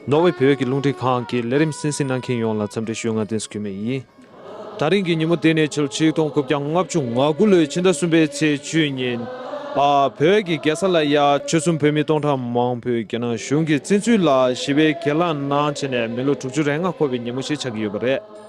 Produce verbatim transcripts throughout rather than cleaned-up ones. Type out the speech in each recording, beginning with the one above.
ནོར་ཝེ་བོད་ཀྱི་རླུང་འཕྲིན་ཁང་གི་ལས་རིམ་གསན་གཟིགས་གནང་མཁན་ཡོངས་ལ་འཚམས་འདྲི་ཞུ། ང་བསྟན་འཛིན་སྐྱིད་མེད་ཡིན། ད་རིང་གི་ཉིན་མོ་འདི་ནི་ཕྱི་ལོ་ཆིག་སྟོང་དགུ་བརྒྱ་ལྔ་བཅུ་ང་དགུ་ལོའི་ཕྱི་ཟླ་གསུམ་པའི་ཚེས་བཅུ་ཉིན། ཨ། བོད་ཀྱི་རྒྱལ་ས་ལ་ཡ་ཆོལ་གསུམ་བོད་མི་སྟོང་ཕྲག་མང་པོས་རྒྱ་ནག་གཞུང་གི་བཙན་འཛུལ་ལ་ཞི་བའི་གྱེན་ལངས་གནང་བྱས་ནས་མི་ལོ་དྲུག་ཅུ་རེ་ལྔ་འཁོར་བའི་ཉིན་མོ་ཞིག་ཆགས་ཀྱི་ཡོད་པ་རེད།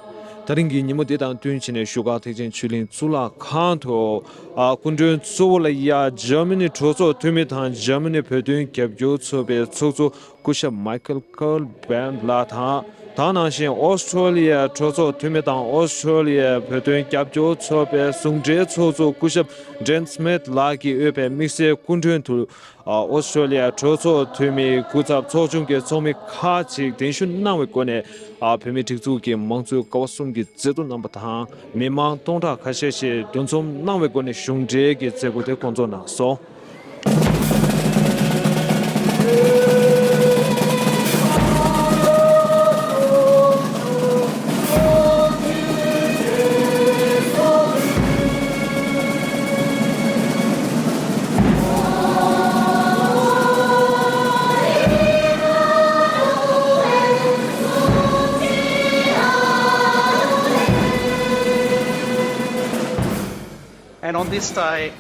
ད་རིང་གི་ཉིན་མོ་འདི་དང་བསྟུན་བྱས་ནས་བཞུགས་སྒར་ཐེག་ཆེན་ཆོས་གླིང་གཙུག་ལག་ཁང་དུ། ཨ། སྐུ་མགྲོན་གཙོ་བོ་ལ་ཡ་འཇར་མ་ནི་གྲོས་ཚོགས་འཐུས་མི་དང་འཇར་མ་ནི་བོད་དོན་རྒྱབ་སྐྱོར་ཚོགས་པའི་ཚོགས་གཙོ་སྐུ་ཞབས་མའི་ཁལ་ཀར་བན་ལགས་དང་། དེ་ནང་བཞིན་ཨོ་སི་ཁྲོ་ལི་ཡའི་གྲོས་ཚོགས་འཐུས་མི་དང་ཨོ་སི་ཁྲོ་ལི་ཡའི་བོད་དོན་རྒྱབ་སྐྱོར་ཚོགས་པའི་ཟུང་འབྲེལ་ཚོགས་གཙོ་སྐུ་ཞབས་ཌེན་སི་མིད་ལགས་ཀྱིས་དབུས་པའི་དམིགས་བསལ་སྐུ་མགྲོན་དུ། ཨོ་སི་ཁྲོ་ལི་ཡ་གྲོས་ཚོགས་འཐུས་མི་སྐུ་ཚབ་ཚོགས་ཆུང་གི་ཚོགས་མི་ཁག་ཅིག་གདན་ཞུ་གནང་བའི་སྒོ་ནས། བོད་མིའི་སྒྲིག་འཛུགས་ཀྱི་མང་གཙོའི་ཀ་བ་གསུམ་གྱི་མཛད་གཙོ་རྣམ་པ་དང་མི་མང་སྟོང་ཕྲག་ཁ་ཤས་ཤིག་འདུ་འཛོམས་གནང་བའི་སྒོ་ནས་གཞུང་འབྲེལ་གྱི་མཛད་སྒོ་དེ་སྐོང་ཚོགས་གནང་སོང་། And on this day,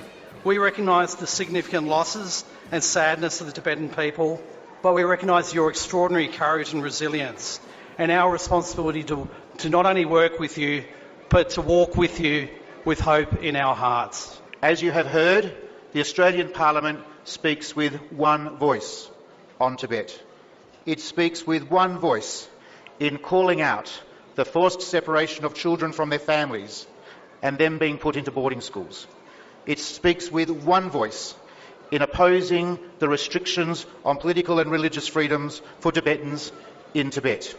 we recognise the significant losses and sadness of the Tibetan people, but we recognise your extraordinary courage and resilience and our responsibility to, to not only work with you, but to walk with you with hope in our hearts. As you have heard, the Australian Parliament speaks with one voice on Tibet. It speaks with one voice in calling out the forced separation of children from their families and them being put into boarding schools. It speaks with one voice in opposing the restrictions on political and religious freedoms for Tibetans in Tibet.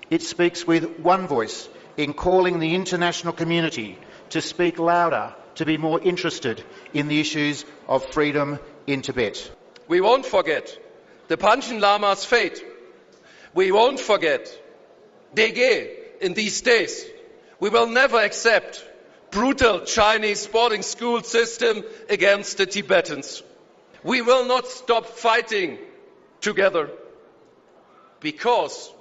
It speaks with one voice in calling the international community to speak louder, to be more interested in the issues of freedom in Tibet. We won't forget the Panchen Lama's fate. We won't forget Dege in these days. We will never accept brutal Chinese boarding school system against the Tibetans. We will not stop fighting together because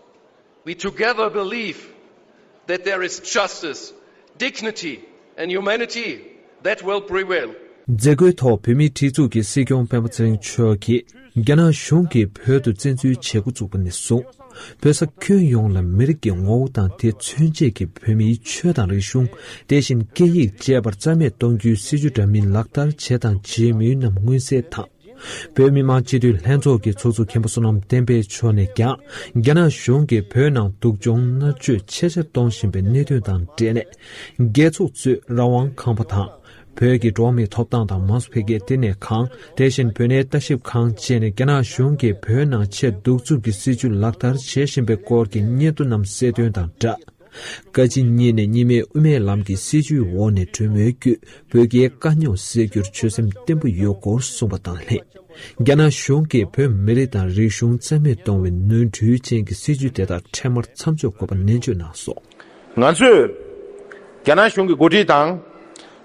we together believe that there is justice, dignity and humanity that will prevail. མཛད་སྒོའི་ཐོག་བོད་མིའི་སྒྲིག་འཛུགས་ཀྱི་སྲིད་སྐྱོང་སྤེན་པ་ཚེ་རིང་མཆོག་གིས་རྒྱ་ནག་གཞུང་གིས་བོད་དུ་བཙན་འཛུལ་བྱེད་འགོ་བཙུགས་པ་ནས་བཟུང་། བོད་ས་ཁྱོན་ཡོངས་ལ་མི་རིགས་ཀྱི་ངོ་བོ་དང་དེ་མཚོན་བྱེད་ཀྱི་བོད་མིའི་ཆོས་དང་རིག་གཞུང་། དེ་བཞིན་སྐད་ཡིག་བཅས་པར་རྩ་མེད་གཏོང་རྒྱུའི་སྲིད་བྱུས་འདྲ་མིན་ལག་བསྟར་བྱས་དང་བྱེད་མུས་རྣམས་མངོན་གསལ་དང་། བོད་མི་མང་སྤྱི་འཐུས་ལྷན་ཚོགས་ཀྱི་ཚོགས་གཙོ་མཁན་པོ་བསོད་ནམས་བསྟན་འཕེལ་མཆོག་ནས་ཀྱང་། རྒྱ་ནག་གཞུང་གིས་བོད་ནང་སྡུག་སྦྱོང་མནར་གཅོད་ཆེ་ཆེར་གཏོང་བཞིན་པའི་གནད་དོན་དང་འབྲེལ་ནས། རྒྱལ་ཚོགས་གཙོས་རང་དབང་ཁང་པ་དང་། བོད་ཀྱི་འགྲོ་བ་མིའི་ཐོབ་ཐང་དང་མང་གཙོ་འཕེལ་རྒྱས་ལྟེ་གནས་ཁང་། དེ་བཞིན་བོད་གནས་ལྟ་ཞིབ་ཁང་བཅས་ནས་རྒྱ་ནག་གཞུང་གིས་བོད་ནང་ཆེས་གདུག་རྩུབ་ཀྱི་སྲིད་བྱུས་ལག་བསྟར་བྱེད་བཞིན་པའི་སྐོར་གྱི་སྙན་ཐོ་རྣམས་གསལ་སྟོན་དང་སྦྲགས། བཀའ་སྤྱི་གཉིས་ནས་གཉིས་སྨན་དབུ་མའི་ལམ་གྱི་སྲིད་བྱུས་འོག་ནས་གྲོས་མོལ་བརྒྱུད་བོད་རྒྱའི་དཀའ་རྙོག་སེལ་རྒྱུར་ཆོད་སེམས་བརྟན་པོ་ཡོད་སྐོར་གསུངས་པ་དང་ལྷན། རྒྱ་ནག་གཞུང་གིས་བོད་མི་རིགས་དང་རིག་གཞུང་རྩ་མེད་གཏོང་བའི་ནོར་འཁྲུལ་ཅན་གྱི་སྲིད་བྱུས་དེ་དག་འཕྲལ་མར་མཚམས་འཇོག་དགོས་པ་ནན་བརྗོད་གནང་སོང་། ང་ཚོས་རྒྱ་ནག་གཞུང་གི་འགོ་ཁྲིད་དང་།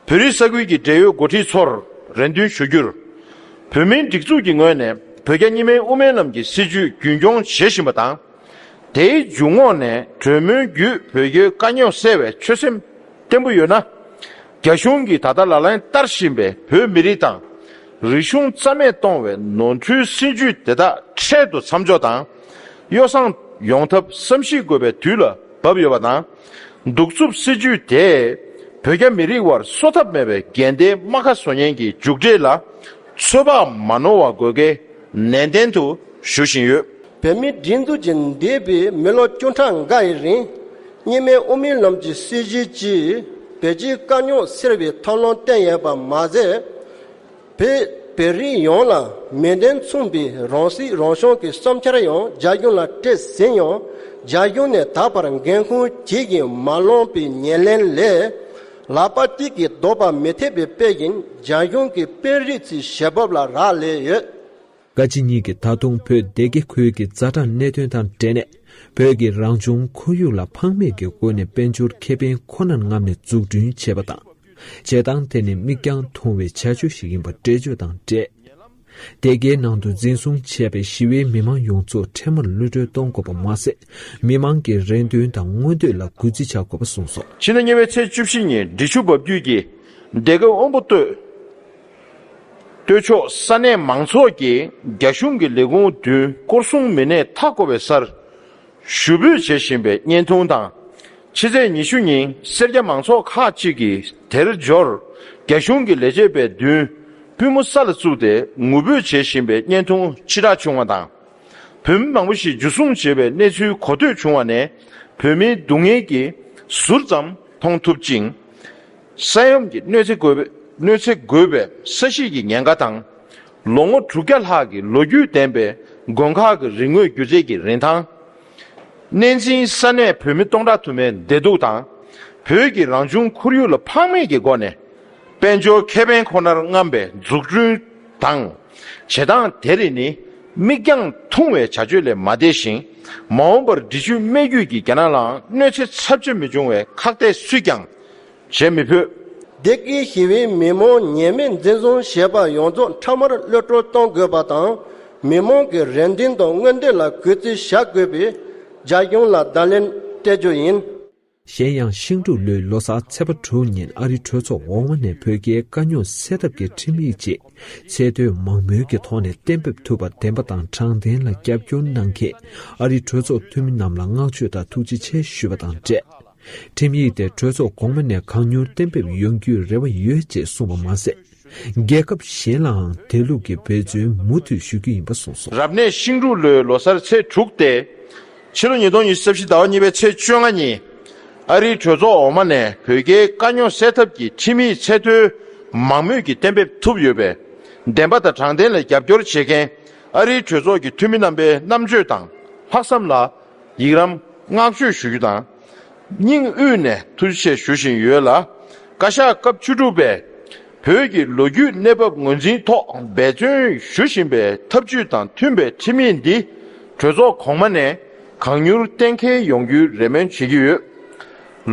བོད་རིགས་ས་ཁུལ་གྱི་འབྲེལ་ཡོད་འགོ་ཁྲིད་ཚོར་རེ་འདུན་ཞུ་རྒྱུར། བོད་མིའི་སྒྲིག་འཛུགས་ཀྱི་ངོས་ནས་བོད་རྒྱ་གཉིས་སྨན་དབུ་མའི་ལམ་གྱི་སྲིད་བྱུས་རྒྱུན་སྐྱོང་བྱེད་བཞིན་པ་དང་། དེའི་འཇུག་ངོགས་ནས་གྲོས་མོལ་བརྒྱུད་བོད་རྒྱའི་དཀའ་རྙོག་སེལ་བའི་ཆོད་སེམས་བརྟན་པོ་ཡོད་ན། རྒྱ་གཞུང་གིས་ད་ལྟ་ལག་ལེན་བསྟར་བཞིན་པའི་བོད་མི་རིགས་དང་། རིག་གཞུང་རྩ་མེད་གཏོང་བའི་ནོར་འཁྲུལ་སྲིད་བྱུས་དེ་དག་འཕྲལ་དུ་མཚམས་འཇོག་དང་། ཡོ་བསྲང་ཡོང་ཐབས་བསམ་གཞིག་དགོས་པའི་དུས་ལ་བབ་ཡོད་པ་དང་། གདུག་རྩུབ་སྲིད་བྱུས་དེས་བོད་རྒྱ་མི་རིགས་དབར་གསོ་ཐབས་མེད་པའི་འགལ་ཟླའི་རྨ་ཁ་བཟོ་ཉེན་གྱི་མཇུག་འབྲས་ལ་ཚོད་དཔག་མ་ནོར་བ་དགོས་གལ་ནན་ཏན་དུ་ཞུ་བཞིན་ཡོད། བོད་མིའི་སྒྲིག་འཛུགས་ཀྱིས་འདས་པའི་མི་ལོ་བཅུ་ཕྲག་འགའ་ཡི་རིང་། གཉིས་སྨན་དབུ་མའི་ལམ་གྱི་སྲིད་བྱུས་ཀྱིས་བོད་སྤྱིའི་དཀའ་རྙོག་སེལ་བའི་ཐབས་ལམ་བསྟན་ཡོད་པ་མ་ཟད། བོད་བོད་རིགས་ཡོངས་ལ་མོས་མཐུན་མཚུངས་པའི་རང་སྲིད་རང་སྐྱོང་གི་བསམ་འཆར་ཡང་རྒྱ་གཞུང་ལ་སྤྲད་ཟིན་ཡང་། རྒྱ་གཞུང་ནས་ད་བར་འགན་ཁུར་བྱེད་ཀྱིན་མ་བླངས་པའི་ཉེར་ལེན་ལས། ལག་པ་གཅིག་གིས་ལྡོག་པ་མི་ཐེག་པའི་དཔེ་བཞིན་རྒྱ་གཞུང་གིས་དཔོན་རིགས་ཚོའི་ཞལ་འབབ་ལ་རག་ལས་ཡོད། བཀའ་སྤྱི་གཉིས་ཀྱིས་ད་དུང་བོད་སྡེ་དགེ་ཁུལ་གྱི་ཛ་དྲག་གནད་དོན་དང་འབྲེལ་ནས། བོད་ཀྱི་རང་བྱུང་ཁོར་ཡུག་ལ་ཕངས་མེད་ཀྱི་སྒོ་ནས་དཔལ་འབྱོར་ཁེ་ཕན་ཁོ་ནར་རྔམ་ནས་འཛུགས་སྐྲུན་བྱས་པ་དང་། བྱེད་སྟངས་དེ་ནི་མིག་རྒྱང་ཐུང་བའི་བྱ་སྤྱོད་ཞིག་ཡིན་པ་འགྲེལ་བརྗོད་དང་འབྲེལ། དེ་གའི་ནང་དུ་འཛིན་བཟུང་བྱས་པའི་ཞི་བའི་མི་མང་ཡོངས་རྫོགས་འཕྲལ་མར་གློད་གྲོལ་གཏོང་དགོས་པ་མ་ཟད། མི་མང་གི་རེ་འདུན་དང་མངོན་འདོད་ལ་གུས་བརྩི་བྱ་དགོས་པ་གསུངས་སོ། ཕྱི་ཟླ་གཉིས་པའི་ཚེས་བཅུ་བཞི་ཉིན་འབྲི་ཆུ་འབབ་རྒྱུད་ཀྱི་སྡེ་ཁག་དབོན་པོ་སྟོད། སྟོད་ཕྱོགས་ས་གནས་མང་ཚོགས་ཀྱིས་རྒྱ་གཞུང་གི་ལས་ཁུངས་མདུན་སྐོར་སྲུང་མི་སྣས་མཐའ་བསྐོར་བའི་སར། ཞུ་འབོད་བྱེད་བཞིན་པའི་བརྙན་ཐུང་དང་། ཕྱི་ཚེས་ཉི་ཤུ་ཉིན་སེར་སྐྱ་མང་ཚོགས་ཁག་ཅིག་གིས་དེར་འབྱོར། རྒྱ་གཞུང་གི་ལས་བྱེད་པའི་མདུན་པུས་མོ་ས་ལ་བཙུགས་ཏེ་ངུ་འབོད་བྱེད་བཞིན་པའི་བརྙན་ཐུང་ཕྱིར་བསྒྲགས་བྱུང་བ་དང་། བོད་མི་མང་པོ་ཞིག་འཇུ་བཟུང་བྱས་པའི་གནས་ཚུལ་གོ་ཐོས་བྱུང་བ་ནས། བོད་མིའི་སྡུག་བསྔལ་གྱི་ཟུར་ཙམ་མཐོང་ཐུབ་ཅིང་། ས་ཡོམ་གྱི་གནོད་འཚེ་དགོས་པའི་གནོད་འཚེ་དགོས་པའི་ས་གཞི་ཡི་ཉེན་ཁ་དང་། ལོ་ངོ་དྲུག་བརྒྱ་ལྷག་གི་ལོ་རྒྱུས་ལྡན་པའི་དགོན་ཁག་གི་རིག་དངོས་སྒྱུ་རྩལ་གྱི་རིན་ཐང་། གནས་འཛིན་ས་གནས་བོད་མི་སྟོང་ཕྲག་དུ་མའི་བདེ་སྡུག་དང་། བོད་ཀྱི་རང་བྱུང་ཁོར་ཡུག་ལ་ཕངས་མེད་ཀྱི་སྒོ་ནས། དཔལ་འབྱོར་ཁེ་ཕན་ཁོ་ནར་རྔམ་པའི་འཛུགས་སྐྲུན་དང་། བྱེད་སྟངས་དེ་རིགས་ནི་མིག་རྒྱང་ཐུང་བའི་བྱ་སྤྱོད་ལས་མ་འདས་ཤིང་། མ་འོངས་པར་འབྲི་ཆུའི་སྨད་རྒྱུད་ཀྱི་རྒྱ་ནག་ལའང་གནོད་འཚེ་ཚབས་ཆེ་མི་འབྱུང་བའི་ཁག་ཐེག་སུས་ཀྱང་བྱེད་མི་ཕོད། སྡེ་དགེའི་ཞི་བའི་མི་མང་ཉེས་མེད་འཛིན་བཟུང་བྱས་པ་ཡོངས་རྫོགས་མཐའ་མར་གློད་གྲོལ་གཏོང་དགོས་པ་དང་། མི་མང་གི་རེ་འདུན་དང་མངོན་འདོད་ལ་གུས་བརྩི་བྱ་དགོས་པའི་རྒྱ་གཞུང་ལ་བརྡ་ལན་སྤྲད་རྒྱུ་ཡིན། གཞན་ཡང་ཤིང་འབྲུག་ལོའི་ལོ་གསར་ཚེས་པ་དྲུག་ཉིན་ཨ་རིའི་གྲོས་ཚོགས་འོག་མ་ནས་བོད་རྒྱའི་དཀའ་རྙོག་སེལ་ཐབས་ཀྱི་ཁྲིམས་ཡིག་ཅིག་ཚད་མཐོའི་མང་མོས་ཀྱི་ཐོག་ནས་གཏན་འབེབས་ཐུབ་པར་བདེན་པ་དང་དྲང་བདེན་ལ་རྒྱབ་སྐྱོར་གནང་མཁན་ཨ་རིའི་གྲོས་ཚོགས་འཐུས་མི་རྣམས་ལ་བསྔགས་བརྗོད་དང་ཐུགས་རྗེ་ཆེ་ཞུས་པ་དང་འབྲེལ། ཁྲིམས་ཡིག་དེ་གྲོས་ཚོགས་གོང་མ་ནས་གང་མྱུར་གཏན་འབེབས་ཡོང་རྒྱུའི་རེ་བ་ཡོད་ཅེས་གསུངས་པ་མ་ཟད། རྒྱལ་ཁབ་གཞན་ལའང་དེ་ལུགས་ཀྱི་འབད་བརྩོན་མུ་མཐུད་ཞུ་རྒྱུ་ཡིན་པ་གསུངས་སོ། རབ་གནས་ཤིང་འབྲུག་ལོའི་ལོ་གསར་ཚེས་དྲུག་སྟེ། ཕྱི་ལོ་ཉིས་སྟོང་ཉི་ཤུ་རྩ་བཞི་ཟླ་བ་གཉིས་པའི་ཚེས་བཅོ་ལྔ་ཉིན། ཨ་རིའི་གྲོས་ཚོགས་འོག་མ་ནས་བོད་རྒྱའི་དཀའ་རྙོག་སེལ་ཐབས་ཀྱི་ཁྲིམས་ཡིག་ཚད་མཐོའི་མང་མོས་ཀྱིས་གཏན་འབེབས་ཐུབ་ཡོད་པས། བདེན་པ་དང་དྲང་བདེན་ལ་རྒྱབ་སྐྱོར་བྱེད་མཁན་ཨ་རིའི་གྲོས་ཚོགས་ཀྱི་འཐུས་མི་རྣམ་པའི་རྣམ་དཔྱོད་དང་ལྷག་བསམ་ལ་ཡིག་རམ་བསྔགས་བརྗོད་ཞུ་རྒྱུ་དང་། སྙིང་དབུས་ནས་ཐུགས་རྗེ་ཆེ་ཞུ་བཞིན་ཡོད་ལ། བཀའ་ཤག་སྐབས་བཅུ་དྲུག་པས་བོད་ཀྱི་ལོ་རྒྱུས་གནས་བབ་ངོས་འཛིན་ཐོག་འབད་བརྩོན་ཞུ་བཞིན་པའི་ཐབས་ཇུས་དང་མཐུན་པའི་ཁྲིམས་ཡིག་འདི་གྲོས་ཚོགས་གོང་མ་ནས་གང་མྱུར་གཏན་འཁེལ་ཡོང་རྒྱུའི་རེ་སྨོན་བྱེད་ཀྱི་ཡོད།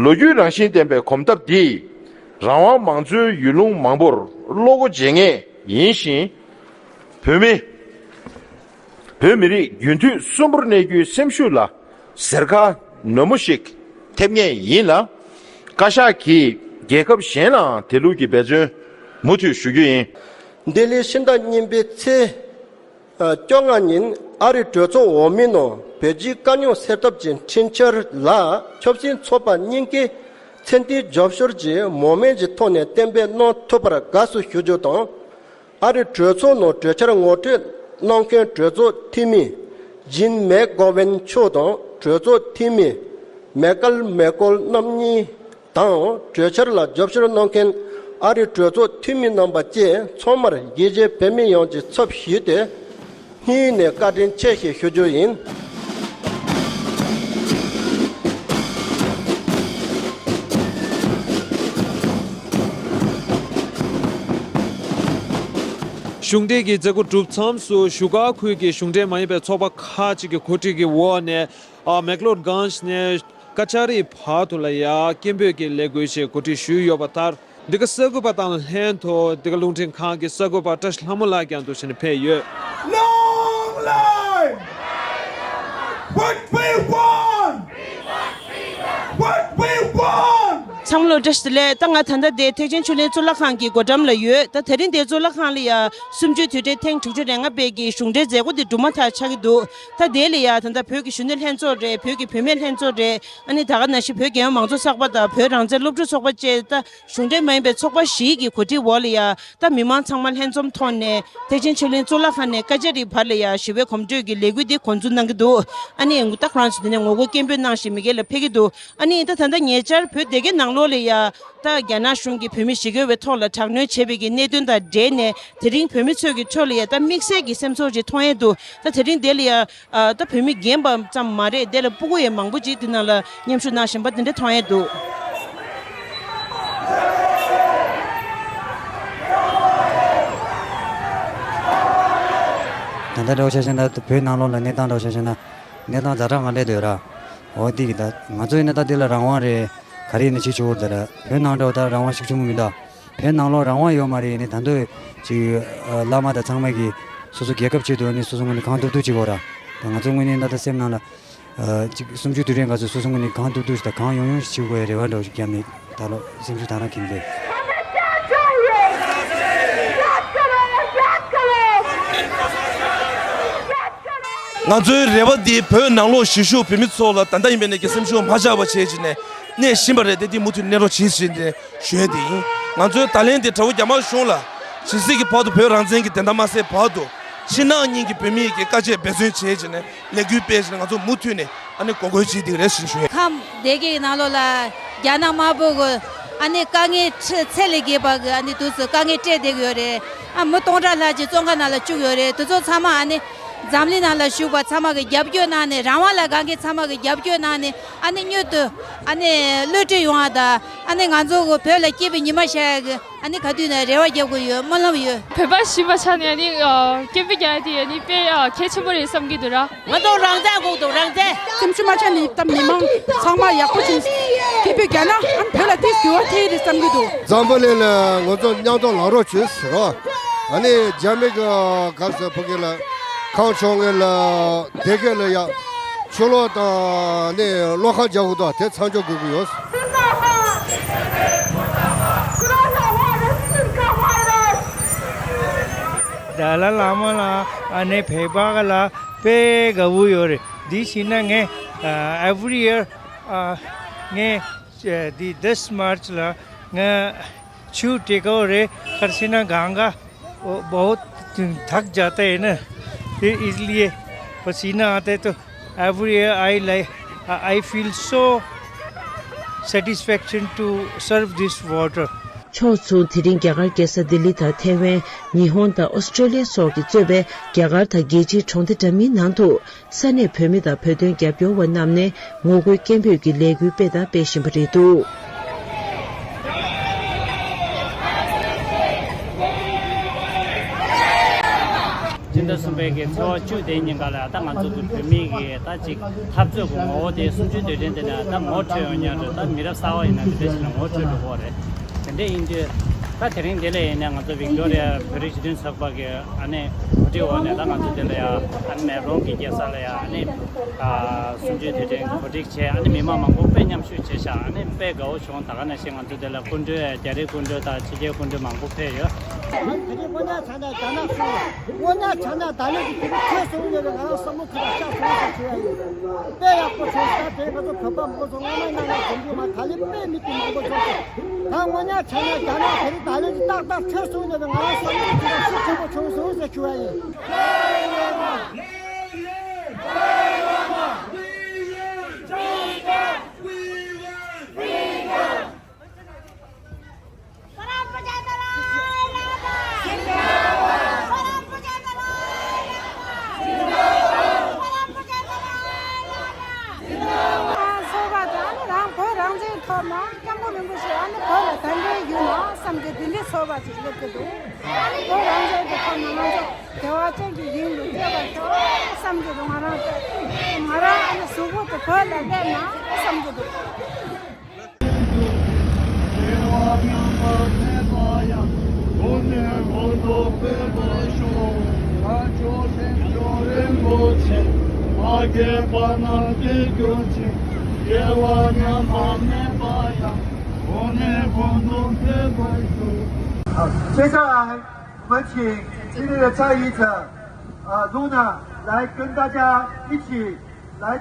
ལོ་རྒྱུས་རང་བཞིན་ལྡན་པའི་གོམ་སྟབས་འདིས་རང་དབང་མང་གཙོའི་ཡུལ་ལུང་མང་པོར་བློ་སྒོ་འབྱེད་ངེས་ཡིན་ཞིང་། བོད་མི། བོད་མི་རིགས་རྒྱུན་མཐུད་གསོན་པོར་གནས་རྒྱུའི་སེམས་ཤུགས་ལ་གཟེར་ཁ་ནན་མོ་ཞིག་ཐེབས་ངེས་ཡིན་ལ། བཀའ་ཤག་གིས་རྒྱལ་ཁབ་གཞན་ལའང་དེ་ལུགས་ཀྱི་འབད་བརྩོན་མུ་མཐུད་ཞུ་རྒྱུ་ཡིན། ལྡི་ལི་ཕྱི་ཟླ་གཉིས་པའི་ཚེས་བཅོ་ལྔ་ཉིན་ཨ་རིའི་གྲོས་ཚོགས་འོག་མའི་ནང་བོད་རྒྱའི་དཀའ་རྙོག་སེལ་ཐབས་ཀྱི་འཕྲིན་འཁྱེར་ལ་ཆབ་སྲིད་ཚོགས་པ་གཉིས་ཀས་མཚན་ལྡན་རྒྱབ་སྐྱོར་གྱིས་མང་མོས་ཀྱི་ཐོག་ནས་གཏན་འབེབས་གནང་ཐུབ་པར་དགའ་བསུ་ཞུ་རྒྱུ་དང་། ཨ་རིའི་གྲོས་ཚོགས་ནང་གྲོས་འཆར་ངོ་སྤྲོད་གནང་མཁན་གྲོས་ཚོགས་འཐུས་མི་ཇིན་མེག་གོ་ཝན་མཆོག་དང་གྲོས་ཚོགས་འཐུས་མི་མེ་ཀལ་མེ་ཀོལ་རྣམ་གཉིས་དང་གྲོས་འཆར་ལ་རྒྱབ་སྐྱོར་གནང་མཁན་ཨ་རིའི་གྲོས་ཚོགས་འཐུས་མི་རྣམ་པ་བཅས་ཚང་མར་རྒྱལ་སྤྱིའི་བོད་མི་ཡོངས་ཀྱི་ཚབ་ཞུས་ཏེ། སྙིང་ནས་བཀའ་དྲིན་ཆེ་ཞེས་ཞུ་རྒྱུ་ཡིན། གཞུང་འབྲེལ་གྱི་མཛད་སྒོ་གྲུབ་མཚམས་སུ་བཞུགས་སྒར་ཁུལ་གྱི་གཞུང་འབྲེལ་མ་ཡིན་པའི་ཚོགས་པ་ཁག་ཅིག་གི་གོ་སྒྲིག་གི་འོག་ནས། ཨ། མེག་ལོར་གྷན་ཇི་ནས་ཀ་ཅ་རི་བར་དུ་ལ་ཡ་སྐད་འབོད་ཀྱི་ལས་འགུལ་ཞིག་གོ་སྒྲིག་ཞུས་ཡོད་པ་ལྟར། འདི་ག་གསར་འགོད་པ་དང་ལྷན་དུ་འདི་ག་རླུང་འཕྲིན་ཁང་གི་གསར་འགོད་པ་བཀྲ་ཤིས་ལྷ་མོ་ལགས་ཀྱང་འདུག་ཟེར་ནས་ཕེབས་ཡོད། Long live! What we want! What we want! ཚང་མ་ལ་བཀྲ་ཤིས་བདེ་ལེགས། ད་ང་ད་ལྟ་དེ་ཐེག་ཆེན་ཆོས་གླིང་གཙུག་ལག་ཁང་གི་སྒོ་འགྲམ་ལ་ཡོད། ད་དེ་རིང་དེ་གཙུག་ལག་ཁང་ལ་ཡ་གསུམ་བཅུའི་དུས་དྲན་ཐེངས་དྲུག་ཅུ་རེ་ལྔ་པའི་གི་གཞུང་འབྲེལ་མཛད་སྒོ་དེ་གྲུབ་མ་ཐག་ཆགས་ཀྱི་འདུག་ད་དེ་ལ་ཡ་ད་ལྟ་བོད་ཀྱི་གཞོན་ནུ་ལྷན་ཚོགས་རེད། བོད་ཀྱི་བུད་མེད་ལྷན་ཚོགས་རེད། ཨ་ནི་ད་ག་ནང་བཞིན་བོད་རྒྱལ་ཡོངས་མང་གཙོ་གསར་པ་དང་བོད་རང་བཙན་སློབ་ཕྲུག་ཚོགས་པ་བཅས་ད་གཞུང་འབྲེལ་མ་ཡིན་པའི་ཚོགས་པ་བཞི་གི་གོ་སྒྲིག་འོག་ལ་ཡ། ད་མི་མང་ཚང་མ་ལྷན་འཛོམས་ཐོག་ནས་ཐེག་ཆེན་ཆོས་གླིང་གཙུག་ལག་ཁང་ནས་ཀ་ཅ་རི་བར་ལ་ཡ་ཞི་བའི་གོམ་བགྲོད་ཀྱི་ལས་འགུལ་འདི་འགོ་འཛུགས་གནང་གི་འདུག་ཨ་ནི་ད་ཁོ་རང་ཚོ་འདི་ནས་ངོ་རྒོལ་སྐད་འབོད་གནང་བཞིན་མི་སྒེར་ལ་ཕེབས་ཀྱི་འདུག་ཨ་ནི་ད་ད་ལྟ་ཉེ་ཆར་བོད་སྡེ་དགེ་ནང་ལོགས་ལ་ཡ་ད་རྒྱ་ནག་གཞུང་གིས་བོད་མི་ཞི་རྒོལ་བའི་ཐོག་ལ་དྲག་གནོན་བྱས་པའི་གི་གནད་དོན་དང་འབྲེལ་ནས་དེ་རིང་བོད་མི་ཚོས་ཀྱི་ཁྲོད་ལ་ཡ་ད་དམིགས་བསལ་གྱི་སེམས་ཚོར་ཅིག་མཐོང་ཡས་འདུག་ད་དེ་རིང་དེ་ལ་ཡ། ཨ། ད་བོད་མི་རྒན་པ་ཙམ་མ་རེད། དེ་ལ་སྤུ་གུ་ཡང་མང་པོ་ཅིག་དེ་ནང་ལ་མཉམ་ཞུགས་གནང་བཞིན་པ་དེ་འདྲ་མཐོང་ཡས་འདུག་ད་ལྟ་འདྲ་བོ་ཆ་བཞག་ན་བོད་ནང་ལོགས་ལ་གནས་སྟངས་འདྲ་བོ་ཆ་བཞག་ན་གནས་སྟངས་ཛ་དྲག་ངང་སླེབས་བསྡད་ཡོད་ར། འོ་དེ་གི་ད་ང་ཚོ་ཡིན་ན་ད་དེ་ལ་རང་དབང་རེད། ག་རེ་ཡིན་ན་བྱེད་ཆོག་གི་རེད་ད་ར། བོད་ནང་འདྲ་བོ་ད་རང་དབང་ཤུགས་ཆེན་པོ་མི་འདུག་བོད་ནང་ལོགས་རང་དབང་ཡོད་མ་རེད། ཡིན་ནའི་ད་དུང་ཅིག་བླ་མ་དང་ཚང་མ་གིས་ སོ་སོ་རྒྱལ་ཁབ་ཆེད་དུ་ཨ་ནི་སོ་སོ་ངོས་ནས་གང་ཐུབ་ཐུབ་བྱེད་དགོས་ར། ད་ང་ཚོ་དངོས་གནས་ད་ལྟ་སེམས་ནང་ལ་ཨ་ཅིག་གསུམ་བཅུའི་དུས་དྲན་སྐབས་སུ་སོ་སོ་ངོས་ནས་གང་ཐུབ་ཐུབ་ཞིག་དང་གང་ཡོང་ཡོང་ཞིག་བྱེད་དགོས་ཡ་རེ་བ་འདྲ་བོ་ཞིག་བརྒྱབ་ནས་ད་ལོ་སེམས་ཤུགས་དང་རང་ཁེངས་ཏེ། ང་ཚོའི་རེ་བ་འདི་བོད་ནང་ལོགས་གཞིས་བཞུགས་བོད་མི་ཚོ་ལ་ད་ལྟ་ཡིན་པའི་ནས་ཀྱི་སེམས་ཤུགས་མ་ཆག་པ་བྱེད་ཅིག་ནས་གནས་བཞིན་པ་རེད་དེ། འདི་མུ་མཐུད་གནས་རོགས་བྱེད་ཅིག་ནས་ཞུ་ཡ་དེ་ཡིན། ང་ཚོའི་ད་ལན་དེ་དྲ་བོ་རྒྱ་དམར་གཞུང་ལ་ཇི་སྲིད་ཀྱི་བར་དུ་བོད་རང་བཙན་གྱི་བདེན་མཐའ་མ་གསལ་བར་དུ་ཕྱི་ནང་གཉིས་ཀྱི་བོད་མིའི་གི་དཀའ་སྤྱད་འབད་བརྩོན་བྱེད་ཅིག་ནས་ལས་འགུལ་སྤེལ་ཅིག་ནས་ང་ཚོ་མུ་མཐུད་ནས་ཨ་ནི་འགོག་རྒོལ་བྱེད་དེ་རེད་ཞེས་ཞུ་ཡ། ཁམས་སྡེ་དགེ་ནང་ལོགས་ལ་རྒྱ་ནག་དམར་པོ་གི་ཨ་ནི་དཀའ་ངལ་ཁྲི་ཚད་ལས་བརྒལ་བ་གི་ཨ་ནི་དུས་སུ་དཀའ་ངལ་སྤྲད་བསྡད་ཀྱི་ཡོད་རེད། ཨ་མི་སྟོང་ཕྲག་ལྷག་ཅིག་བཙོན་ཁང་ནང་ལ་བཅུག་ཡོད་རེད། དེ་ཚོ་ཚང་མ་ཨ་ནི་འཛམ་གླིང་ནང་ལ་བཞུགས་པ་ཚང་མ་གི་རྒྱབ་སྐྱོར་གནང་ནས། རང་དབང་ལ་དགའ་མཁན་ཚང་མ་གི་རྒྱབ་སྐྱོར་གནང་ནས་ཨ་ནི་མྱུར་དུ་ཨ་ནི་གློད་གྲོལ་ཡོང་བ་དང་། ཨ་ནི་ང་ཚོ་གི་བོད་ལ་སྐྱིད་པའི་ཉི་མ་ཤར་ཡ་གི་ཨ་ནི་ག་དུས་ནས་རེ་བ་རྒྱབ་དགོས་ཡོད། སྨོན་ལམ་ཡོད། བོད་པ་ཞིག་ཡིན་པའི་ཆ་ནས་ཨ་ནི་ཨ་སྐད་འབོད་རྒྱག་ཡ་དེ་ཨ་ནི་དཔེ་ཨ་གལ་ཆེན་པོ་རེད་བསམ་གྱི་འདུག་ར། ང་ཚོ་རང་བཙན་དགོས་འདུག་རང་བཙན། སེམས་ཤུགས་མ་ཆག་ནས་ད་མི་མང་ཚང་མ་ཡག་པོ་བྱུང་། སྐད་འབོད་རྒྱག་ན་ཨ་ནི་བོད་ལ་ཏིས་འགྱུར་བ་ཐེབས་རེད་བསམ་གྱི་འདུག་འཛམ་བུ་གླིང་ལ་ང་ཚོ་མཉམ་དུ་ལངས་རོགས་བྱོས་ཟེར་རོ། ཨ་ནི་རྒྱ་མི་གི་ག་ཟེར་ཕ་གི་ལ་ཁམས་ཕྱོགས་ངན་ལ་སྡེ་དགེ་ལ་ཡ། ཆུ་ལོག་དང་ནི་གློག་ཁང་རྒྱག་དགོས་འདུག་དེ་མཚམས་འཇོག་དགོས་ཀྱི་ཡོད། ཏཱ་ལའི་བླ་མ་ལ་ཨ་ནི་བོད་པ་ལ་དཔེ་དགའ་བོ་ཡོད་རེད། འདི་ཕྱིན་ན་ངས་ཨ་every year ཨ་ངས་ཨ་འདི་this March ལ་ང་ཆུ་སྤྲད་ཀྱི་ཡོད་རེད། ག་རེ་ཟེར་ན་གངྒཱ वो बहुत थक जाता है ना, फिर इसलिए पसीना आते तो every year I like, I feel so satisfaction to serve this water. ཕྱོགས་མཚུངས། དེ་རིང་རྒྱ་གར་རྒྱལ་ས་ལྡི་ལི་དང་ཐེ་ཝན། ཉི་ཧོང་དང་ཨོ་སི་ཀྲོ་ལི་ཡ་སོགས་ཀྱིས་གཙོས་པའི་རྒྱ་གར་དང་རྒྱལ་སྤྱིའི་གྲོང་སྡེ་འདྲ་མིན་ནང་དུ། ས་གནས་བོད་མི་དང་བོད་དོན་རྒྱབ་སྐྱོར་བ་རྣམས་ནས་ངོ་རྒོལ་སྐད་འབོད་ཀྱི་ལས་འགུལ་སྤེལ་དང་སྤེལ་བཞིན་པ་རེད་འདུག་སྤྱི་ཟླ་གསུམ་པའི་གི་ཚེས་པ་བཅུ་དེ་ཉིན་ཀ་ལ་ད་ང་ཚོ་གི་བོད་མི་གི་ད་ཅིག་འཐབ་རྩོད་ཀྱི་ངོ་བོ་དེ་གསུམ་བཅུའི་དུས་དྲན་དེ་ནས་ད་ངོ་འཕྲོད་ཡོང་ཉག་རེད། ད་མི་རབས་གསར་པ་ཡིན་ན་དེ་འདྲ་ཞིག་ལ་ངོ་འཕྲོད་འགྲོ་གི་རེད། དེ་འདྲ་ཡིན་དུས་ད་དེ་རིང་འདི་ལ་ཡིན་ན་ང་ཚོ་ཝིག་ཏོ་རི་ཡ་བོད་རིགས་སྤྱི་མཐུན་ཚོགས་པ་གི་ཨ་ནི་གོ་སྒྲིག་འོག་ནས་ད་ང་ཚོ་འདི་ལ་ཡ་ཨ་ནི་མེལ་བོན་གྱི་རྒྱལ་ས་ལ་ཡ་ཨ་ནི་ཨ་གསུམ་བཅུའི་དུས་དྲན་གོ་སྒྲིག་བྱས། ཨ་ནི་མི་མང་མང་པོ་དཔེ་མཉམ་ཞུགས་བྱས་ཤག་ཨ་ནི་དཔེ་དགའ་བོ་བྱུང་། ད་ག་ནང་བཞིན་ང་ཚོ་འདི་ལ་སྐུ་མགྲོན། རྒྱ་རིགས་སྐུ་མགྲོན་དང་ཕྱི་རྒྱལ་སྐུ་མགྲོན་མང་པོ་ཕེབས་ཡོད། དེ་རིང་དངོས་གནས་བྱས་ན་རྒྱ་ནག་གཞུང་ལ་དངོས་གནས་བྱས་ན་ད་ལན་གྱི་དེ་རིང་ཁྱོད་སོང་ཡོད་པའི་ང་རང་བསམ་བློ་ཁྱོད་ལ་ཤར་སོང་ཟེར་ཞུ་ཡ་ཡིན། དཔེ་ཡག་པོ་བྱུང་། ད་དེ་ང་ཚོ་བོད་པ་མང་པོ་ཚོ་སྔ་མ་ནང་ལ་འཛོམས་རྒྱུ་མ། ད་ལན་དཔེ་མི་དེ་མང་པོ་འཛོམས་ཏེ། ད་དངོས་གནས་བྱས་ན་རྒྱ་ནག་དེ་རིང་ད་ལན་གྱི་ཏག་ཏག་ཁྱོད་སོང་ཡོད་པའི་ང་རང་བསམ་བློ་ཁྱོད་ལ་ཤུགས་ཆེན་པོ་བྱུང་སོང་ཟེར་ཞུ་ཡ་ཡིན། ཚོགས་པ་དང་ཨ་ནི་རང་བོད་རང་བཙན་ཐོག་ནས་སྐྱབས་མགོན་རིན་པོ་ཆེ་ཨ་ནི་བོད་ལ་གདན་འདྲེན་ཡོད་ན་བསམ་གྱི་འདི་འདྲའི་ཚོགས་པ་ཅིག་སླེབས་ཀྱི་འདུག་ཨ་ནི་བོད་རང་བཙན་གྱི་ཐོག་ནས་ང་ཚོ་བདེ་བ་ཅན་གྱི་ཞིང་དུ་སྐྱེ་བར་ཤོག་བསམ་གྱི་འདུག་ང་རང་ཚོ་ང་རང་ཨ་ནི་གཟུགས་པོ་དེ་བོད་ལ་སླེབས་ན་བསམ་གྱི་འདུག好，接下来我们请今天的倡议者，呃，Luna 来跟大家一起来。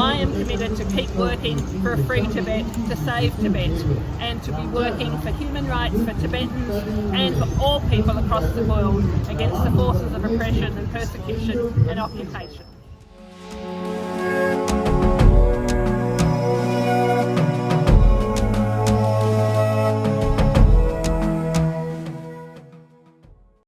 I am committed to keep working for a free Tibet, to save Tibet, and to be working for human rights for Tibetans and for all people across the world against the forces of oppression and persecution and occupation.